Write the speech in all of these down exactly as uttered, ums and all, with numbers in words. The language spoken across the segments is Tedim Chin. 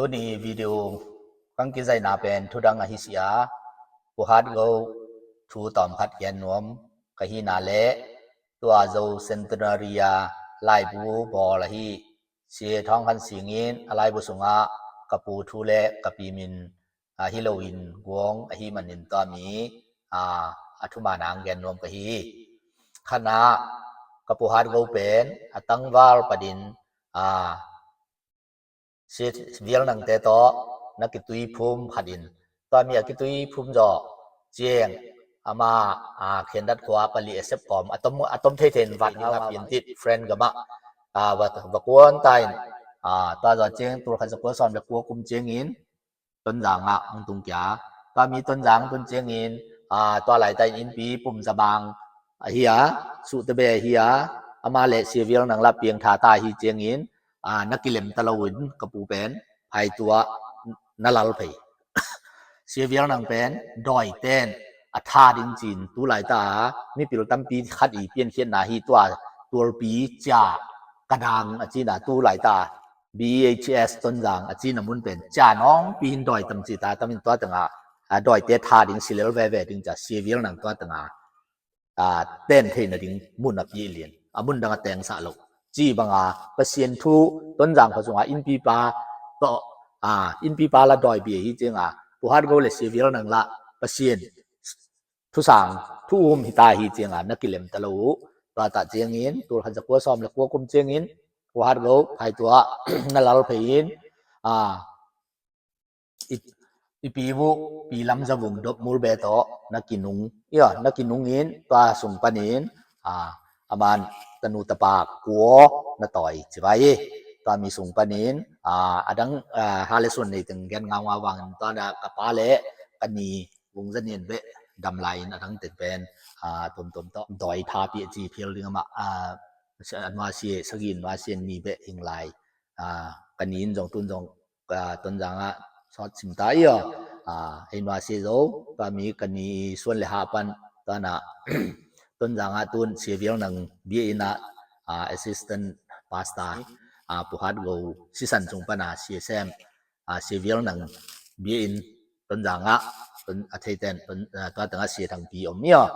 Tuni video kang kizaina pen thudang ahi sia, Pu Hat Go thu tawm khat gen nuam ka hina le tua Zo Centenary a laibu bawl ahi Sia Thawng Khan Sing in a laibu sungah ka pu thu le ka pi min ahi loin guang ahi manin tua mi a, a thuman ang gen nuam ka hi. Khatna, ka Pu Hat Go pen a tangval panin a, Sia Vial Nang te tawh na kitui phum khat in tua mi a kitui phum zawh ciang ama a khendat khua pali a sep kawm a tom a tom thei thei in vat ngau ngau pian tit friend gamah a va va kuan ta in a tua zawh ciang tul khat za kua sawm le kua kum ciangin Tonzang ah hong tung kia. Tua mi Tonzang tun ciangin a tua laita in innpi pum za bang ahi a, suhte be ahi a, ama le Sia Vial Nang la piang tha ta ahi ciangin a, na kilem ta lo in ka pu pen phaitua na lal phei. Sia Vial Nang pen dawi ten a tha ding cin tu laita a mipil tampi khat i piankhiatna hi tua tualpi cia ka dang a cina tu laita B H S Tonzang a cina mun pen cia nawngpi in dawi tam ci ta tamin tua tengah a dawite tha ding silel veve ding ca Sia Vial Nang tua tengah a ten theihna ding mun a pi lian a mun dang a teng sah lo ci banga Pasian thu Tonzang kha sunga innpipa tawh a innpipa la dawi bia hi cianga Pu Hat Go le Sia Vial Nang la Pasian thusang thu um hita hi cianga na kilem ta lo uh. Tua ta ciangin tul khat za kua sawm le kua kum ciangin Pu Hat Go phaitua na lal phei in a i, i pi vuh Pi Lam Za Vung dop mul be tawh na kinung ia na kinung in tua sung panin a aman tanu tapa kua na tawi ci vai i tua mi sung panin a adang a ha le suan nei teng gen ngau ngau vangin tua na ka pa le ka ni vung za nian beh dam lai in adang teng pen a tuamtuam tawh dawi tha pi a ci phial ding amah a anua sia sagin nua sia ni beh hing lai a ka ni in zong tun zong ka Tonzang ah sawt sim ta i aw. A ei nua sia zo tua mi ka ni suan le ha pan tua na Tonzang ah tun Sia Vial Nang bia in ah a assistant pastor a Pu Hat Go sisan sung pan a sia sem a Sia Vial Nang bia in Tonzang ah a theiten tua tengah Sia Thang Pi om i aw.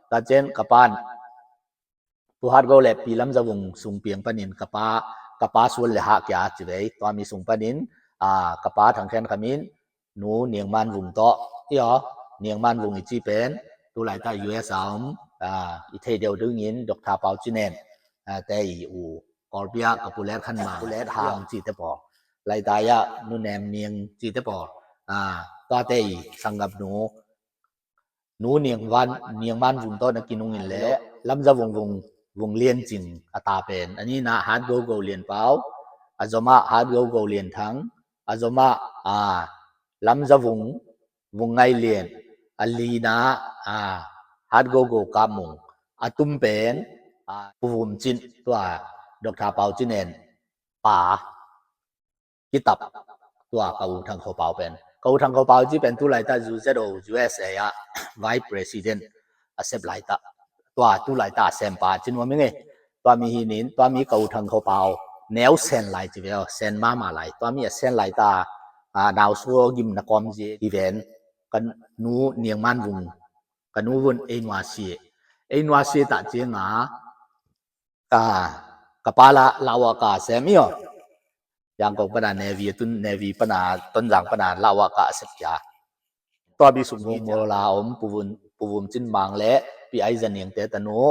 Tua cian ka pan Pu Hat Go le Pi Lam Za Vung sung piang panin ka pa ka pa suan le hah kia ci vei tua mi sung panin a ka pa Thang Khen Kham in nu Niang Man Vung tawh i aw. Niang Man Vung i ci pen tu laita U S a om a i thei deuh dingin Doctor Pau Cinen a te i u Kawlpi ah ka Pu Let Khan Mang Pu Let Hang ci te pawl laita ah Nu Nem Niang ci te pawl a tua te i sanggam nu nu Niang Van Niang Man Vung tawh na kinung in le Lam Za Vung Vung Vung Lian Cing a ta pen a nina Hat Go Go Lian Pau a zomah Hat Go Go Lian Thang a zomah a Lam Za Vung Vung Ngai Lian a lina a Hat Go Go Kap Mung a tum pen a Pu Vum Cin tua Doctor Pau Cinen pa kitap tua ka U Thang Kho Pau pen ka U Thang Kho Pau ci pen tu laita U Z O U S A ah vice president a sep laita tua tu laita a sempa ci nuam i nge tua mi hi nin tua mi ka U Thang Kho Pau neu sen lai ci ve aw sen mama lai tua mi a sen laita a nau suo gim na kawm zi i ven ka nu Niang Man Vung ka nu vun ei nua sia ei nua sia ta cianga ka ka pa la lawa ka sem i aw. Yangkong pana Navy a tun Navy pana Tonzang pana lawa ka a sep kia tua bi suk mu mo la om Pu Vum Cin Mang le Pi Ai Za Niang te tanu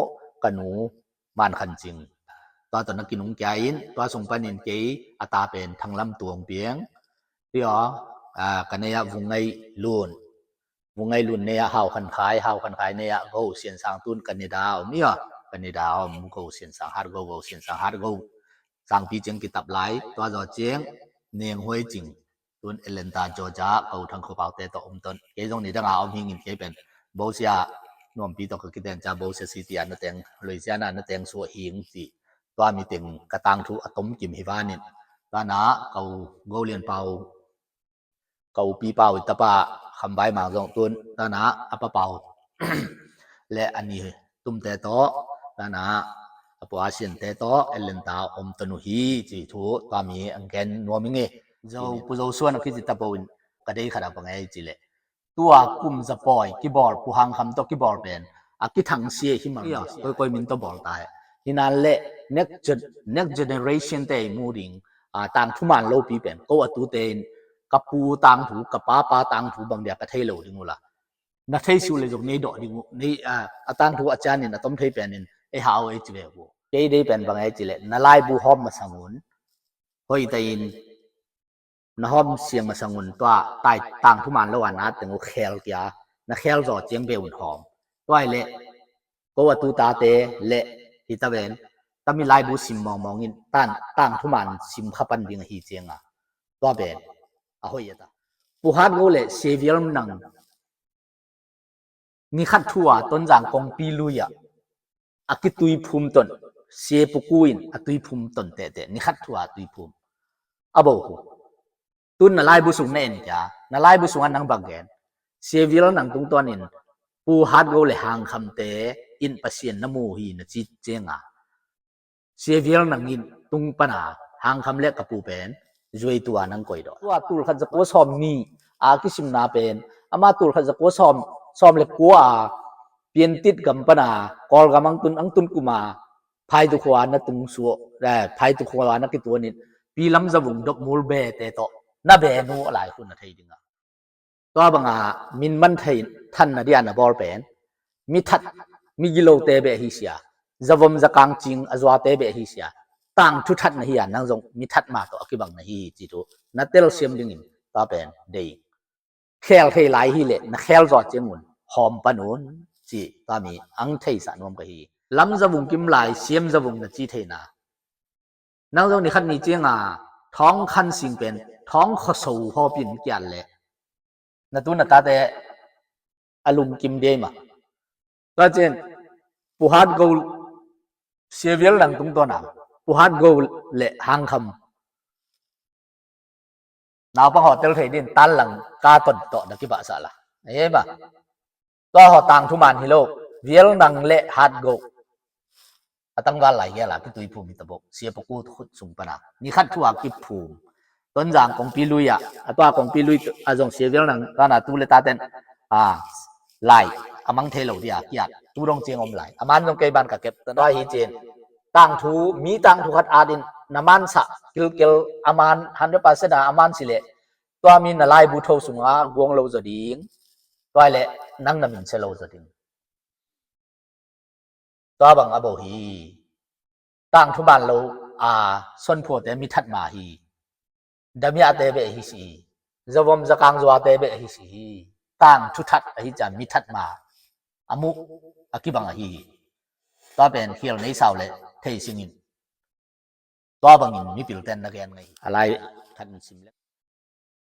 ka nu Man Khan Cing tua tawh na kinung kia in tua sung panin kei a ta pen Thang Lam Tuang Piang i aw. Ka nei ah Vung Ngai Lun Vung Ngai Lun nei ah Hau Khan Khai Hau Khan Khai nei ah Go Sian Sang tun Canada om i aw. Canada om Go Sian Sang Hat Go Go Sian Sang Hat Go Sangpi ciang kitap lai tua zaw ciang Niang Huai Cing tun Atlanta Georgia ka U Thang Kho Pau te tawh om ton kei zong ni danga om hingin kei pen Bosia nuampi tawh ka kiten ca Bosia City a na teng Louisiana na teng suah hing ci tua mi teng ka tangthu a tom kim hi vanin tana ka U Go Lian Pau ka U Pi Pau i tapa Kham Vai Mang zong tun tana a pa Pau le a ni tumte tawh tana a pua Sian te tawh Atlanta om ton uh hi ci thu tua mi ang gen nuam i nge Zo, Pu Zo Suan a kici tapo in ka dei khat a bang ei ci leh, tua kum za pawi kibawl, Pu Hang Kham tawh kibawl pen a kithang sia hi mang. Ia, koi koi min tawh bawl ta hi. Hinan le next gen-, next generation te i mu ding, a, tangthu man lopi pen ko a tute in ka pu tangthu, ka papa tangthu bang dia ka thei lo ding ula. Na thei su le zong nei dawh ding uh, nei, a, a tangthu a cianin a tom thei penin ei hau ei ci ve uh. Kei dei pen bang ei ci leh na laibu hawm masang un, hoih ta in na hawm siang masang un tua tai tangthu man lo a na teng uh khel kia, na khel zaw ciang be un hawm. Tua hi leh ko a tu tate le hi ta ven, tami laibu sim mawngmawng in tan tangthu man sim kha pan ding ahi cianga tua pen a hoih a ta. Pu Hat Go le Sia Vial Nang ni khat thu a Tonzang kongpi lui ah a kitui phum ton, Sia Pu Ku in a tui phum ton tete, ni khat thu a tui phum a bo hu. Tun na laibu sung na en kia, na laibu sung a nang bang gen, Sia Vial Nang tungtawn in Pu Hat Go le Hang Kham te in Pasian na mu hi na ci cianga Sia Vial Nang in tung pana Hang Kham le ka pu pen zuai tua nang koi dawh. Tua tul khat za kua sawm ni a kisimna pen ama tul khat za kua sawm, sawm le kua a Piantit gam pana Kawlgam ang tun, ang tun kuma Phaitu khua na tung suah, eh, Phaitu khua na kituan in Pi Lam Za Vung dop mul be te tawh na be nu a lai hun a thei dinga. Tua banga min man thei than na dia na bawl pen mi that, mi gilote beh hi sia, zavom zakang cing a zuate beh hi sia, tangthu that na hi a nang zong mi that ma tawh a kibang na hi hi ci thu na telsiam dingin tua pen dei. Khel thei lai hi leh na khel zaw ciangun hawm pan un ci tua mi ang theisa nuam ka hi. Lam Za Vung kim lai Siam Za Vung na ci theina. Nang zong ni khat ni cianga thawng khan sing pen thawng khuaso hawpin kiat leh na tu na tate a lungkim dei ma. Tua cin Pu Hat Go, Sia Vial Nang tungtawna Pu Hat Go le Hang Kham naupang haw tel thei din tan lang ka ton tawh na kibahsah la. Ahi ma. Tua haw tangthu man hi lo, Vial Nang le Hat Go a tangval lai hial a kitui phum hi ta bo, Sia Pu Ku khut sung pana ni khat thu a kiphum. Tonzang kongpi lui ah, a tua kongpi lui a zong Sia Vial Nang kana tu le taten a lai a mang thei lo dia kiat tu dong ciang om lai. A man zong kei ban ka kep ta na hi cin. Tangthu, mi tangthu khat atin na mansa kilkel a man hundred percent a a man si leh tua mi na laibu tho sunga guang lo zaw ding. Tua le nang na min sia lo zaw ding. Tua bang a bo hi. Tangthu man lo a sonphuate mi that ma hi. Damiate beh hi si hi. Zavom zakang zuate beh hi si hi. Tangthu that ahi cian mi that ma a muh a kibang ahi hi. Tua pen khial nei sau le thei singin tua bangin mipilten na gen ngai hi. A lai khat in sim le.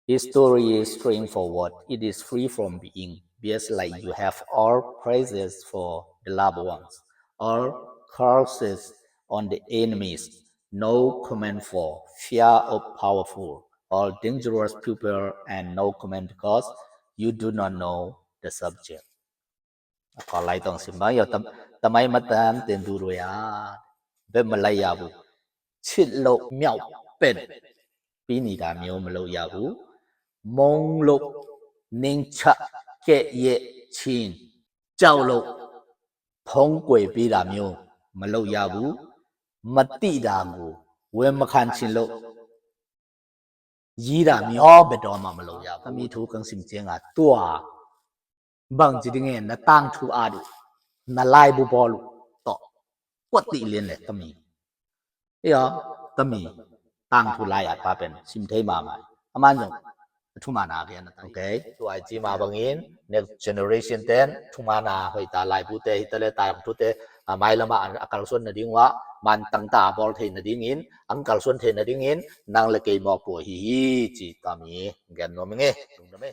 History is straightforward. It is free from being biased, like you have all praises for the loved ones, all curses on the enemies, no comment for fear of powerful, all dangerous people, and no comment because you do not know the subject. A Kawl lai tawng sim bang yo tam, tamai matan ten du rui a bep malai ya bu. Chit lo miau pen pi ni da miau malo ya bu. Mong lo ning cha ke ye chin. Chau lo phong kue pi da miau malo ya bu. Mati da gu. Wen makhan chin lo yi da mi aw bia dawm a malo ya bu. Tami thu kang sim cianga tua bang ci ding e, na tangthu at uh, na laibu bawl uh tawh kuat tih lian le tami. Ia, tami tangthu lai at pa pen sim thei mahmah. A man zong a thu mana a gen a ta. Okay. Tua i ci ma bangin next generation ten thu mana hoih ta laibute hi ta le tangthute a mailama a kalsuan nading uh a man tangta a bawl thei nadingin ang kalsuan thei nadingin nang le kei mawk pua hi hi ci tami gen nuam ing e. Lungdam e.